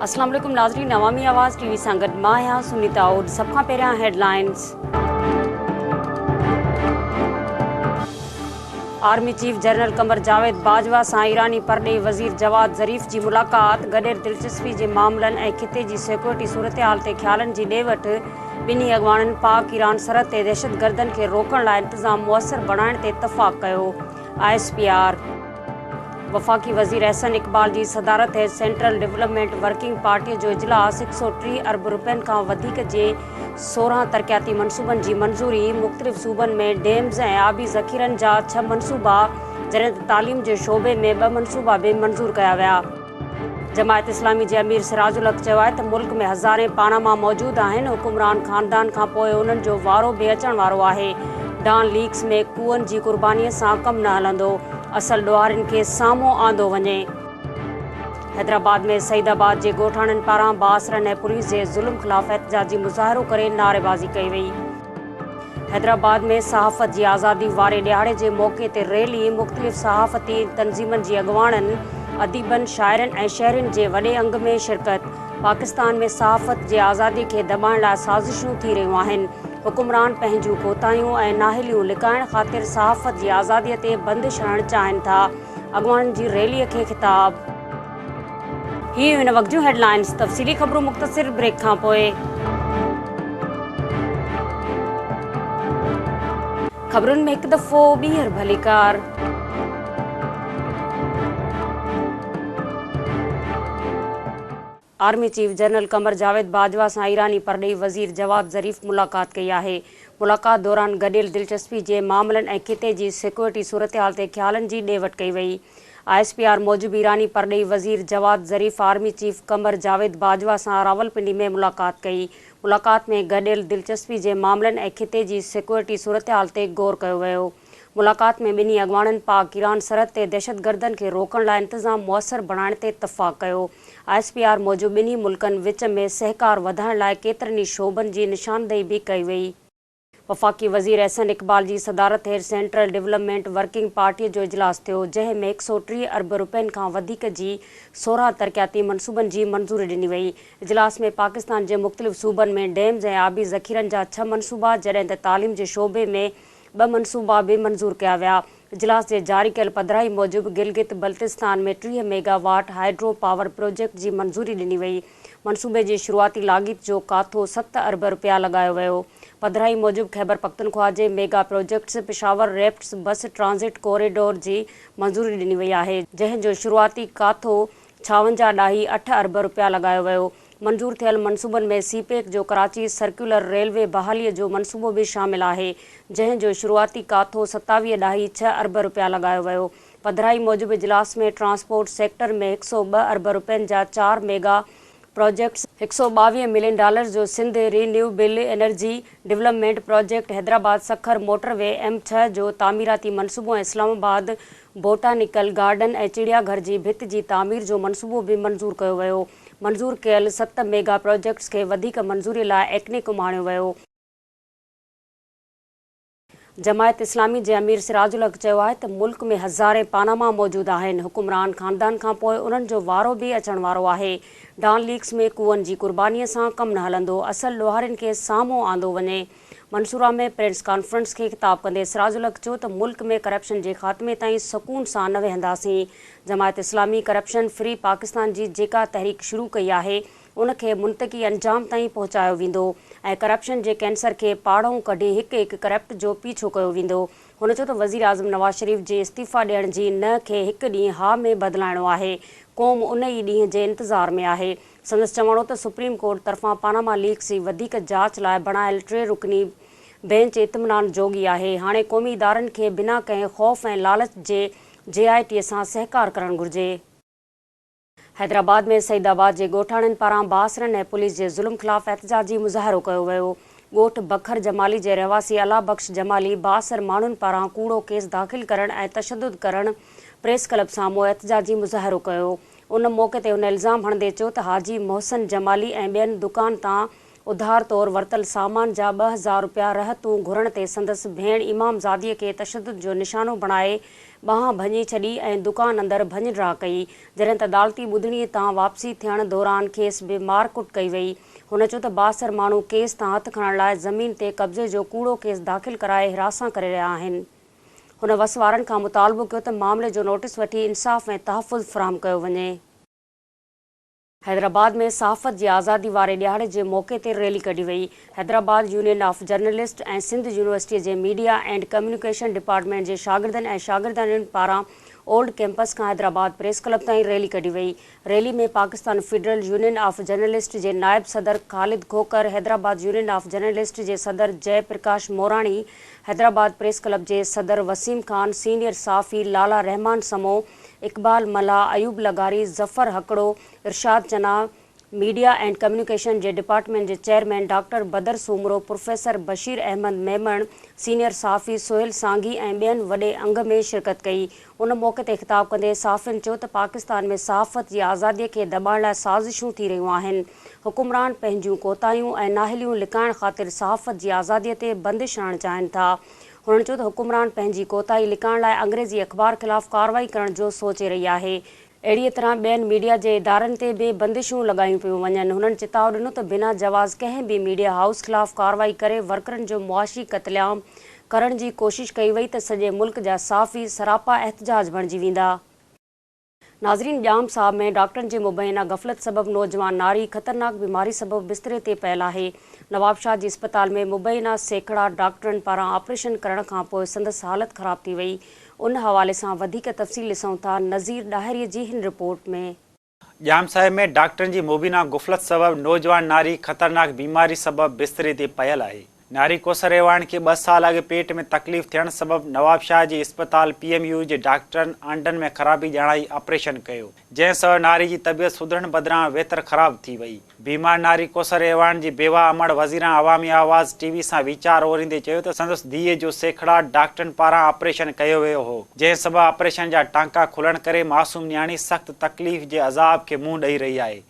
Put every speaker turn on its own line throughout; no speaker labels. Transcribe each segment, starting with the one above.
السلام عليڪم ناظرين عوامي آواز ٽي وي سان گڏ مان آهيان سنيتا اوڏ سڀ کان پهريان head lines army chief general Qamar Javed Bajwa سان ايراني پرڏيهي وزير جواد ظريف جي ملاقات گڏيل دلچسپي جي معاملن ۽ خطي جي سيڪيورٽي صورتحال تي خيالن جي ڏي وٺ ٻنهي اڳواڻن پاڪ ايران سرحد تي دهشتگردن کي روڪڻ لاء انتظام موثر بڻائڻ تي اتفاق ڪيو I S P R. وفاقي وزير احسن اقبال جي صدارت هيٺ سينٽرل ڊولپمينٽ ورڪنگ پارٽي جو اجلاس، 130 ارب رپين کان وڌيڪ جي 16 ترقياتي منصوبن جي منظوري، مختلف صوبن ۾ ڊيمز ۽ آبي ذخيرن جا ڇهه منصوبا، جڏهن ته تعليم جي شعبي ۾ ٻه منصوبا به منظور ڪيا ويا. جماعت اسلامي جي امير سراج الحق چيو آهي ته ملڪ ۾ هزارين پاناما موجود آهن، حڪمران خاندان کانپوء انهن جو وارو به اچڻ وارو آهي، ڊان ليڪس ۾ ڪوئن جي قرباني سان ڪم نه هلندو، اصل ڏوهارين کي سامهون آندو وڃي. حيدرآباد ۾ سعيد آباد جي ڳوٺاڻن پاران بااثرن ۽ پوليس جي ظلم خلاف احتجاجي مظاهرو ڪري نعريبازي ڪئي وئي. حيدرآباد ۾ صحافت جي آزادي واري ڏهاڙي جي موقعي تي ريلي، مختلف صحافتي تنظيمن جي اڳواڻن، اديبن، شاعرن ۽ شهرين جي وڏي انگ ۾ شرڪت، پاڪستان ۾ صحافت جي آزادي کي دٻائڻ لاء سازشون ٿي رهيون آهن، حڪمران پنهنجون ڪوتاهيون ۽ نااهليون لڪائڻ خاطر صحافت جي آزادي تي بندش هڻڻ چاهين ٿا، اڳواڻن جي ريلي کي خطاب. هي هن وقت جون هيڊ لائنز، تفصيلي خبرون مختصر بريڪ کان پوء. خبرن ۾ هڪ دفعو ٻيهر ڀليڪار. Army chief general Qamar Javed Bajwa سان ايراني پرڏيهي وزير جواد ظريف ملاقات ڪئي آهي. ملاقات دوران گڏيل دلچسپي جي معاملن ۽ خطي جي سيڪيورٽي صورتحال تي خيالن جي ڏي وٺ ڪئي وئي. I S P R موجب ايراني پرڏيهي وزير Javad Zarif army chief Qamar Javed Bajwa سان راولپنڊي ۾ ملاقات ڪئي. ملاقات ۾ گڏيل دلچسپي جي معاملن ۽ خطي جي سيڪيورٽي صورتحال تي غور ڪيو ويو. ملاقات ۾ ٻنهي اڳواڻن پاڪ ايران سرحد تي دهشتگردن کي روڪڻ لاء انتظام موثر بڻائڻ تي اتفاق ڪيو. I S P R موجب ٻنهي ملڪن وچ ۾ سهڪار وڌائڻ لاء ڪيترن ئي شعبن جي نشاندهي به ڪئي وئي. وفاقي وزير احسن اقبال جي صدارت هيٺ سينٽرل ڊولپمينٽ ورڪنگ پارٽي جو اجلاس ٿيو، جنهن ۾ 130 ارب رپين کان وڌيڪ جي 16 ترقياتي منصوبن جي منظوري ڏني وئي. اجلاس ۾ پاڪستان جي مختلف صوبن ۾ ڊيمز ۽ آبي ذخيرن جا ڇهه منصوبا جڏهن ته تعليم جي شعبي ۾ ٻه منصوبا به منظور ڪيا ويا. اجلاس جي جاري ڪيل پڌرائي موجب Gilgit Baltistan ۾ 30 mega watt hydro power project جي منظوري ڏني وئي. منصوبي جي شروعاتي لاڳيت جو ڪاٿو ست ارب رپيا لڳايو ويو. پڌرائي موجب خيبرپختونخوا جي mega projects Peshawar rapid bus transit corridor جي منظوري ڏني وئي آهي، جنهن جو شروعاتي ڪاٿو ڇاونجاهه ڏاهي اٺ ارب رپيا لڳايو ويو. منظور ٿيل منصوبن ۾ سي پيڪ جو ڪراچي سرڪيولر ريلوي بحالي جو منصوبو به شامل آهي، جنهن جو شروعاتي ڪاٿو ستاويهه ڏاهي ڇهه ارب رپيا لڳايو ويو. پڌرائي موجب اجلاس ۾ ٽرانسپورٽ سيڪٽر ۾ 102 ارب رپين جا چار ميگا پراجيڪٽس، 122 ملين ڊالرز جو Sindh renewable energy development project, Hyderabad Sukkur motorway M ڇهه جو تعميراتي منصوبو ۽ اسلام آباد بوٽانيڪل گارڊن ۽ چڙيا گهر جي ڀت جي تعمير جو منصوبو به منظور ڪيو ويو. منظور ڪيل ست ميگا پراجيڪٽس کي وڌيڪ منظوري لاء ايڪنڪ اماڻيو ويو. جماعت اسلامي جي امير سراج الحق چيو آهي ته ملڪ ۾ هزارين پاناما موجود آهن، حڪمران خاندان کانپوء انهن جو وارو به اچڻ وارو آهي، ڊان ليڪس ۾ ڪوئن جي قرباني سان ڪم نه هلندو، اصل ڏوهارين کي سامهون آندو وڃي. منصوره ۾ پريس ڪانفرنس کي خطاب ڪندي سراج الحق چيو ته ملڪ ۾ ڪرپشن جي خاتمي تائين سڪون سان نه ويهنداسين، جماعت اسلامي ڪرپشن فري پاڪستان جي جيڪا تحريڪ شروع ڪئي آهي، ان کي منطقي انجام تائين پهچايو ويندو ۽ ڪرپشن جي ڪينسر کي پاڙئون ڪڍي هڪ هڪ ڪرپٽ جو پيڇو ڪيو ويندو. هن چيو ته وزيراعظم نواز شريف جي استعيفيٰ ڏيڻ جي نه کي هڪ ڏينهن ها ۾ بدلائڻو آهي، قوم ان ئي ڏينهن جي انتظار ۾ آهي. سندس چوڻ هو ته سپريم ڪورٽ طرفان پاناما ليڪس جي وڌيڪ جاچ لاء بڻايل ٽي رڪني بينچ اطمينان جوڳي آهي، هاڻي قومي ادارن کي بنا ڪنهن خوف ۽ لالچ جي جي آء ٽي سان سهڪار ڪرڻ گهرجي. حيدرآباد ۾ سعيد آباد جي ڳوٺاڻن پاران بااثرن ۽ پوليس جي ظلم خلاف احتجاجي مظاهرو ڪيو ويو. ڳوٺ بکر جمالي جي رهواسي الله بخش جمالي بااثر ماڻهن پاران ڪوڙو ڪيس داخل ڪرڻ ۽ تشدد ڪرڻ پريس ڪلب سامهون احتجاجي مظاهرو ڪيو. ان موقعي تي هن الزام هڻندي چيو ته حاجي محسن جمالي ۽ ٻين دڪان تان اڌار طور ورتل سامان جا 2000 رپيا رهتون گهرڻ تي سندس ڀيڻ امام زادي کي تشدد جو نشانو بڻائي ٻانهن ڀڃي ڇڏي ۽ دڪان اندر ڀڃ ڊاهه ڪئي، جڏهن ته عدالتي ٻڌڻي تان واپسي ٿيڻ دوران کيس به مار ڪٽ ڪئي وئي. هن چيو ته بااثر ماڻهو ڪيس تان هٿ کڻڻ لاء زمين تي قبضي جو ڪوڙو ڪيس داخل ڪرائي هراسان ڪري رهيا آهن. هن وس وارن کان مطالبو ڪيو ته معاملي جو نوٽيس وٺي انصاف ۽ تحفظ فراهم ڪيو وڃي. حيدرآباد ۾ صحافت جي آزادي واري ڏهاڙي جي موقعي تي ريلي ڪڍي وئي. Hyderabad union of journalist ۽ Sindh يونيورسٽيء جي ميڊيا اينڊ ڪميونيڪيشن ڊپارٽمينٽ جي شاگردن ۽ شاگردياڻين پاران اولڊ ڪيمپس کان حيدرآباد پريس ڪلب تائين ريلي ڪڍي وئي. Rally ۾ Pakistan federal union of journalist جي نائب صدر Khalid Khokhar, Hyderabad union of journalist جي صدر جئه پرڪاش موراڻي، حيدرآباد پريس ڪلب جي صدر وسيم خان، سينيئر صحافي لالا رحمان سمون، اقبال ملاح، ايوب لغاري، ظفر هڪڙو، ارشاد چنا، ميڊيا اينڊ ڪميونيڪيشن جي ڊپارٽمينٽ جي chairman doctor Badar Soomro, professor Bashir Ahmed Memon, senior صحافي سهيل سانگي ۽ ٻين وڏي انگ ۾ شرڪت ڪئي. ان موقعي تي خطاب ڪندي صحافين چيو ته پاڪستان ۾ صحافت جي آزادي کي دٻائڻ لاء سازشون ٿي رهيون آهن، حڪمران پنهنجون ڪوتاهيون ۽ نااهليون لڪائڻ خاطر صحافت جي آزادي تي بندش هڻڻ چاهين ٿا. هنن چيو ته حڪمران پنهنجي ڪوتاهي لڪائڻ لاء انگريزي اخبار خلاف ڪارروائي ڪرڻ جو سوچي رهي آهي، اهڙيء طرح ٻين ميڊيا جي ادارن تي به بندشون لڳايون پيون وڃن. هنن چتاء ڏنو ته بنا جواز ڪنهن به ميڊيا هائوس خلاف ڪارروائي ڪري ورڪرن جو معاشي قتلعام ڪرڻ جي ڪوشش ڪئي وئي ته سڄي ملڪ جا صحافي سراپا احتجاج بڻجي ويندا. ناظرين ڄام صاحب ۾ ڊاڪٽرن جي مبينا غفلت سبب نوجوان ناري خطرناڪ بيماري سبب بستري تي پيل آهي. نوابشاهه جي اسپتال ۾ مبينا سيکڙاٽ ڊاڪٽرن پاران آپريشن ڪرڻ کانپوء سندس حالت خراب ٿي وئي. ان حوالي سان وڌيڪ تفصيل ڏسون ٿا نذير ڏاهري جي هن رپورٽ ۾.
ڄام صاحب ۾ ڊاڪٽرن جي مبينا غفلت سبب نوجوان ناري خطرناڪ بيماري سبب بستري تي پيل آهي. ناري ڪوثر اعواڻ کي ٻه سال اڳ پيٽ ۾ تڪليف ٿيڻ سبب نوابشاهه جي اسپتال پي ايم يو جي ڊاڪٽرن آنڊن ۾ خرابي ڄاڻائي آپريشن ڪيو، جنهن سبب ناري جي طبيعت سڌرڻ بدران ويتر خراب ٿي وئي. بيمار ناري ڪوثر اعواڻ جي بيواهه امڙ وزيران عوامي آواز ٽي وي سان ويچار اوريندي چيو ته سندس ڌيء جو سيکڙاٽ ڊاڪٽرن پاران آپريشن ڪيو ويو هو، جنهن سبب آپريشن جا ٽانڪا کلڻ ڪري معصوم نياڻي سخت تڪليف جي عذاب کي منهن ڏئي رهي آهي.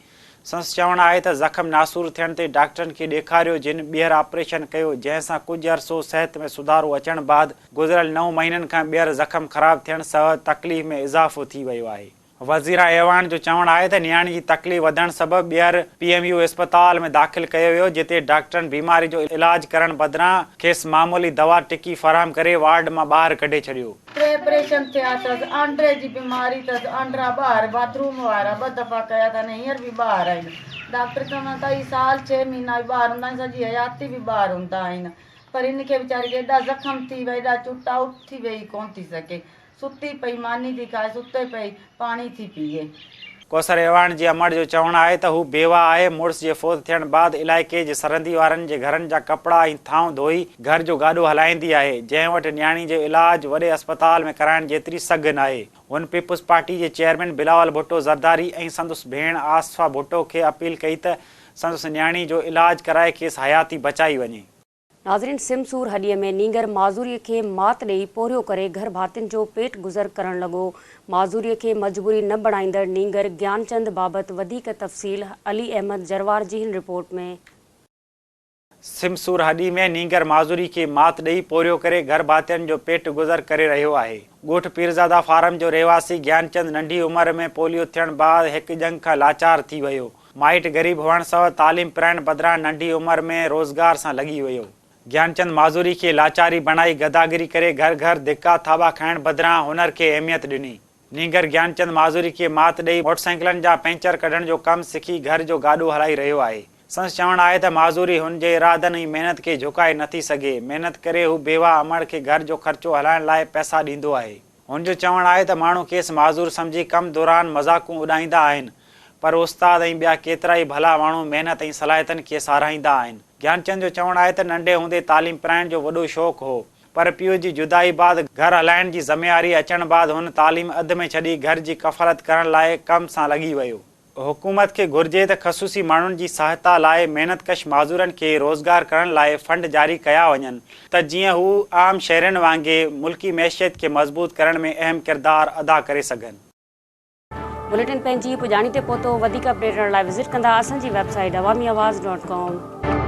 سندس چوڻ آهي ته زخم ناسور ٿيڻ تي ڊاڪٽرن کي ڏيکاريو جن ٻيهر آپريشن ڪيو جنهن سان ڪجهه عرصو صحت ۾ سڌارو اچڻ بعد گذريل نو مهينن کان ٻيهر زخم خراب ٿيڻ سبب تڪليف ۾ اضافو ٿي ويو آهي. وزيران اعواڻ جو چوڻ آهي ته نياڻي جي تڪليف وڌڻ سبب ٻيهر پي ايم يو اسپتال ۾ داخل ڪيو ويو جتي ڊاڪٽرن بيماري جو علاج ڪرڻ بدران کيس معمولي دوا ٽڪي فراهم ڪري وارڊ مان ٻاهر ڪڍي ڇڏيو.
ٽي آپريشن ٿيا اٿس، آنڊري جي بيماري اٿس، آنڊرا ٻاهر باٿروم وارا ٻه دفعا ڪيا اٿن هينئر به ٻاهر آهن. ڊاڪٽر چون ٿا هي سال ڇهه مهينا به ٻاهر هوندا آهن سڄي حياتي به ٻاهر هوندا آهن پر هن کي ويچاري کي ايڏا زخم ٿي ويا ايڏا چٽا اٿي ويهي ڪونه ٿي سگهي ستي پئي ماني ٿي کائي ستي پئي پاڻي ٿي پيئي.
ڪوثر اعواڻ جي امڙ جو چوڻ آهي ته هو بيواهه آهي، مڙس جي فوت ٿيڻ بعد علائقي جي سرندي وارن جي گهرن جا ڪپڙا ۽ ٿانو ڌوئي گهر جو گاڏو هلائيندي آهي، جنهن وٽ نياڻي جو علاج وڏي اسپتال ۾ ڪرائڻ جيتري سگهه ناهي. هن پيپلز پارٽي جي چيئرمين بلاول ڀٽو زرداري ۽ سندس ڀيڻ آصفه ڀٽو کي اپيل ڪئي ته سندس نياڻي جو علاج ڪرائي کيس حياتي بچائي وڃي.
ناظرين سم سور هڏيء ۾ نينگر معذوريء کي مات ڏئي پورهيو ڪري گهر ڀاتين جو پيٽ گذر ڪرڻ لڳو. معذوريء کي مجبوري نه بڻائيندڙ نينگر گيانچند بابت وڌيڪ تفصيل علي احمد جروار جي هن رپورٽ ۾.
سم سور هڏي ۾ نينگر معذوري کي مات ڏئي پورهيو ڪري گهر ڀاتين جو پيٽ گذر ڪري رهيو آهي. ڳوٺ پيرزاده فارم جو رهواسي گيانچند ننڍي عمر ۾ پوليو ٿيڻ بعد هڪ ڄنگهه کان لاچار ٿي ويو. مائٽ غريب هئڻ سبب تعليم پرائڻ بدران ننڍي عمر ۾ روزگار سان لڳي ويو. گيانچند معذوري کي لاچاري بڻائي گداگري ڪري گهر گهر ڌڪا ٿاٻا کائڻ بدران هنر کي اهميت ڏني. نينگر گيانچند معذوري کي مات ڏئي موٽرسائيڪلن جا پنچر ڪڍڻ جو ڪم سکي گهر جو گاڏو هلائي رهيو آهي. سندس چوڻ آهي ته معذوري هن جي ارادن ۽ محنت کي جهڪائي نٿي سگهي. محنت ڪري هو بيواهه امڙ کي گهر جو خرچو هلائڻ لاء پئسا ڏيندو آهي. هن جو چوڻ آهي ته ماڻهو کيس معذور سمجهي ڪم دوران مذاقون اڏائيندا آهن پر استاد ۽ ٻيا ڪيترائي ڀلا ماڻهو محنت ۽ صلاحيتن کي ساراهيندا آهن. گيانچند جو چوڻ آهي ته ننڍي هوندي تعليم پرائڻ جو وڏو شوق هو پر پيء جي جدائي بعد گهر هلائڻ جي ذميواري اچڻ بعد هن تعليم اڌ ۾ ڇڏي گهر جي ڪفالت ڪرڻ لاء ڪم سان لڳي ويو. حڪومت کي گهرجي ته خصوصي ماڻهن جي سهائتا لاء محنت ڪش معذورن کي روزگار ڪرڻ لاء فنڊ جاري ڪيا وڃن ته جيئن هو عام شهرين وانگي ملڪي معيشت کي مضبوط ڪرڻ ۾ اهم ڪردار ادا ڪري سگهن.
بليٽن پنهنجي پڄاڻي تي پهتو وڌيڪ اپڊيٽ رهڻ لاء وزٽ ڪندا اسان جي ويب سائيٽ عوامي آواز ڊاٽ ڪام.